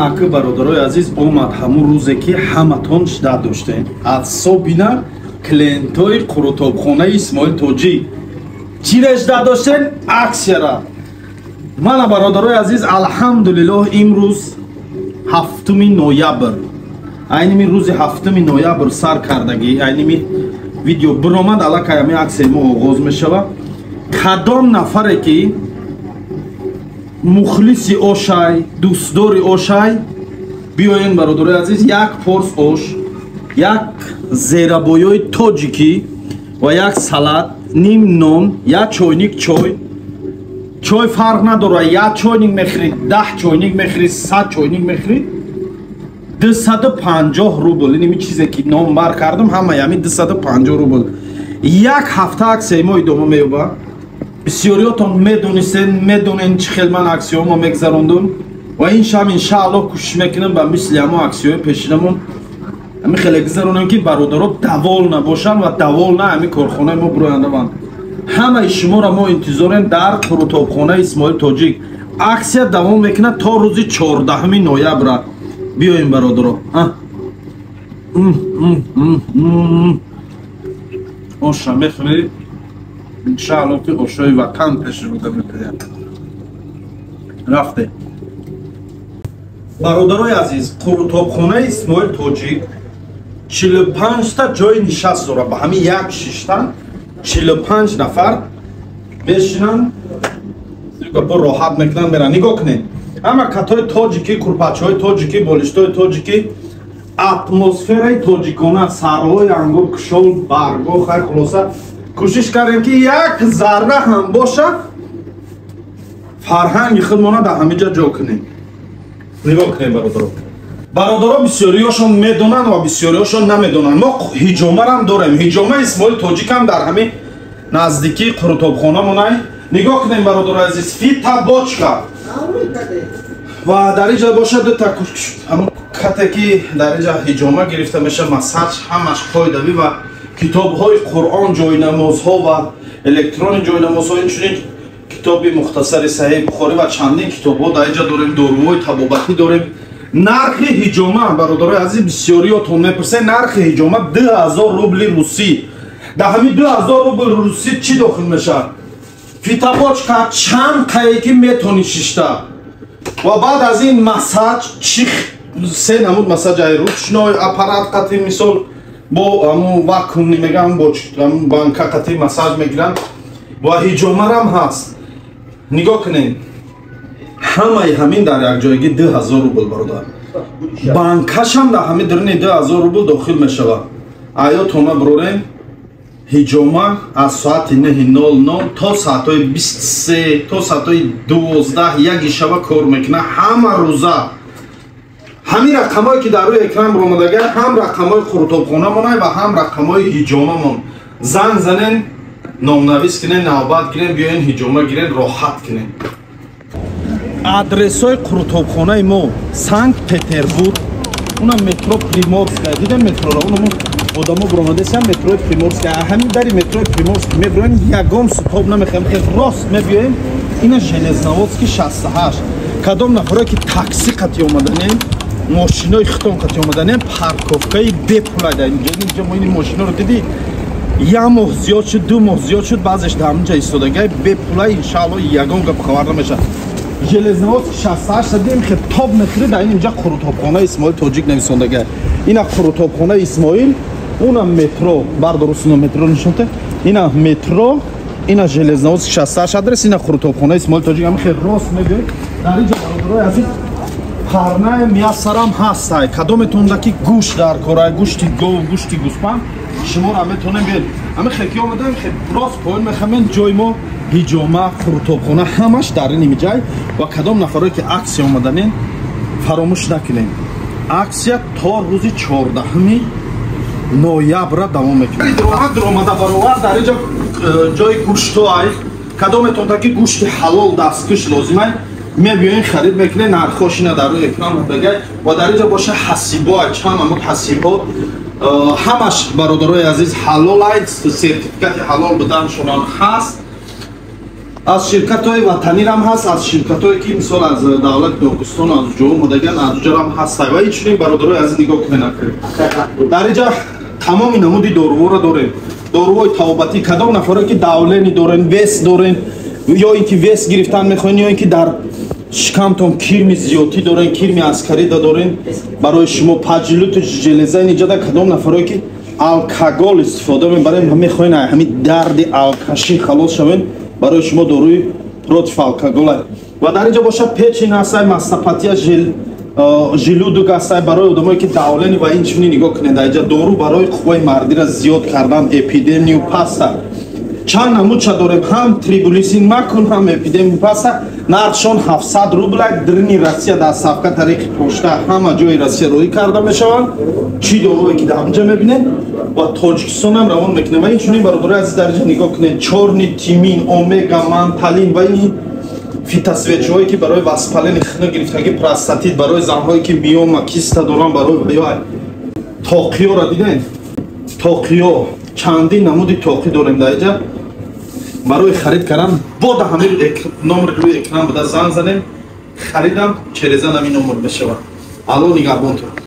Аки, бародарои азиз, омад ҳамун рӯзе, ки ҳаматон ждать доштем. Особенно клиентои қурутобхонаи Исмоил Тоҷик. Чиро ждать доштем? Аксияра. Мана, бародарои азиз, алҳамдулиллоҳ, имрӯз 7 ноябр, айними рӯзи 7 ноябр сар кардагӣ, айними видео биромад, аллакай ҳамин аксияи мо оғоз мешавад. Кадом нафаре ки мухлиси ошай, дӯстдори ошай, биёен, бародарои азиз, як порс ош, як зерабоёи тоҷикӣ ва як салат, ним нон, як чойник чой. Чой фарқ надорад, як чойник мехӯрӣ, 10 чойник мехӯрӣ, 100 чойник мехӯрӣ, 250 рубл. Иними чизе ки номбар кардам, ҳамаи ҳамин 250 рубл. Як ҳафта аксияи мо идома меёбад. Бисёриётон медонистен, медонен, чӣ хел ман аксияҳомо мегзарондум ва ин шаб, иншааллоҳ, кӯшиш мекунам, ба мисли ҳамо аксияҳои пешинамон ҳамин хеле гузаронем, ки бародаро довольны бошанд ва довольны ҳамин корхонаи мо бирояндаванд. Ҳамаи шуморо мо интизорем дар қурутобхонаи Исмоил Тоҷик. Аксия давом мекунад то рӯзи 14 ноябра. Биёем, бародаро. Оша мехӯрӣ, иншаалло, ки ошои ватан пеши рӯда мепояд. Рафте, бародарои азиз, қурутобхонаи Исмоил Тоҷик 45-та ҷои нишаст дорад. Ба ҳамин як шиштан 45 нафар мешинанд, бо роҳат мекунанд, меранд. Нигоҳ кунед, ҳама катҳои тоҷикӣ, курпачаҳои тоҷикӣ, болиштҳои тоҷикӣ, атмосфераи тоҷикона, сарҳои ангур, кушол, барго. Хай, хулоса, кӯшиш кардем, ки як зарра ҳам бошад, фарҳанги худмона дар ҳамин ҷо ҷо кунем. Нигоҳ кунем, бародаро. Бародаро, бисёриёшон медонанд ва бисёриёшон намедонанд, мо ҳиҷомарам дорем. Ҳиҷома Исмоил Тоҷикам дар ҳамин наздикии қурутобхонамонай. Нигоҳ кунем, бародаро азиз, фитобочка ва дар инҷа бошад дута ҳамун кате, ки дар инҷа ҳиҷома гирифта мешавад, массаж, ҳамаш қоидавӣ ва китобҳои Қуръон, ҷойнамозҳо ва электрони ҷойнамозҳо, инчунин китоби мухтасари Саҳеҳи Бухорӣ ва чандин китобҳо дар инҷа дорем. Доруҳои табобатӣ дорем. Нархи ҳиҷома, бародарои азиз, бисёриётон мепурсед, нархи ҳиҷома 2000 рубли русӣ. Дар ҳамин 2000 рубли русӣ чӣ дохил мешавад? Фитобочка, чанд қае ки метонӣ шишта, ва баъд аз ин массаж, чи се намуд массаж, ай ручной аппарат қати, мисол, бо ҳамун вакуумный мегам, бо банка қати массаж мегиранд ва ҳиҷомарам ҳаст. Нигоҳ кунед, ҳамаи ҳамин дар якҷоягӣ 2000 рубл, бародар. Банкашам дар ҳамин даруни 2000 рубл дохил мешавад. Аётона бирорем, ҳиҷома аз соати 9:00 то соатҳои 23, то соатҳои 12, яги шаба кор мекунад, ҳама рӯза. Ҳамин рақамҳое ки дар рӯи экран баромадага, ҳам рақамҳои қурутобхонамонай ва ҳам рақамҳои ҳиҷомамон. Занг занен, номнавис кунен, навбат гирен, биёен, ҳиҷома гирен, роҳат кунен. Адресҳои қурутобхонаи мо: Санкт Петербург, унам метро Приморская. Дидем метрора, унам одамо баромадесиам, метрои Приморская. Ҳамин дари метрои Приморский мебироем, ягон стоп намехоем, хел рост мебиёем, ина Железноводский 68. Кадом нафаре ки такси қати омаданем, мошинои хитон қати омаданем, парковкаи бепулай дар инҷо. Мо ин мошиноро дидӣ, як моҳ зиёд шуд, 2 моҳ зиёд шуд, баъзеш дар ҳаминҷа истодагай бепулай. Иншаалло, ягон гап хабар намешавад. Железноводский 68 дим, хе топ мехӯри, дар ин инҷа қурутобхонаи Исмоил Тоҷик нависондагай. Ина қурутобхонаи Исмоил, унам метро бардорусино, метро нишонте. Ина метро, ина Железноводский 68 адрес, ина қурутобхонаи Исмоил Тоҷик. Ами хе рост мебиёй, дар инҷа, бародарои азиз, парная мясорам ҳастай. Кадометонда ки гӯшт дар корай, гӯшти гов, гӯшти гӯспанд, шуморо метонем биёед. Ами хе ки омадаем, хе рост поён мехамен, ҷои мо, ҳиҷома, қурутобхона, ҳамаш дар ин ҷай. Ва кадом нафарое ки аксия омаданен, фаромӯш накунем, аксия то рӯзи 14 ноябра давом мекунад. Омада баровар, дар инҷа ҷои гӯштҳо ай. Кадометонда ки гӯшти ҳалол, дасткӯш лозимай, мебиёен, харид мекунед. Нархошина дар рӯи экран бигай. Ва дар инҷа боша ҳасибо, чанд намуд ҳасибо, ҳамаш, бародарои азиз, ҳалол ай, сертификати ҳалол буданшонам ҳаст. Аз ширкатҳои ватанирам ҳаст, аз ширкатҳое ки мисол аз давлати Догустон, аз ҷо омадаган, аз ҷорам ҳаст. Ва инчунин, бародарои азиз, нигоҳ кунед, дар инҷа тамоми намуди доруворо дорем. Доруҳои тавобатӣ, кадом нафаре ки давление дорен, вес дорен, ё ин ки вес гирифтан мехоҳен, ё ин ки дар шикамтон кирми зиёдтӣ дорен, кирми аскарида дорен, барои шумо поджелудочная железа. Инҷада кадом нафаре ки алкогол истифода мебарем, мехоҳен ҳамин дарди алкашӣ халос шавен, барои шумо доруи против алкогола. Ва дар инҷа боша печень ҳастай, мастопатия, желудок ҳастай, барои одамое ки давление. Ва инчунин нигоҳ кунед, дар инҷа дору барои қувваи мардира зиёд кардан, эпидемию паста, чанд намудша дорем, ҳам трибулисин макун, ҳам эпидемию паста. Нархшон 700 рубла. Даруни Россия доставка тариқи пошта ҳама ҷои Россия роҳӣ карда мешаванд, чӣ доруе ки дар ҳамҷа мебинед, ва Тоҷикистонам равон мекунем. Ва инчунин, бародарои азиз, дар инҷа нигоҳ кунед, чёрный тмин, омега, манталин ва ин фитосвечиҳое ки барои воспаление, хина гирифтагӣ, простатит, барои занҳое ки миома, киста доранд, барои ё тоқиёро дидем, тоқиё, чандин намуди тоқӣ дорем дар инҷа. Барои харид кардан бода ҳамин номер рӯи экран буда, занг занем, харидам через ҳамин номер мешавад. Алло нигаҳбонтон.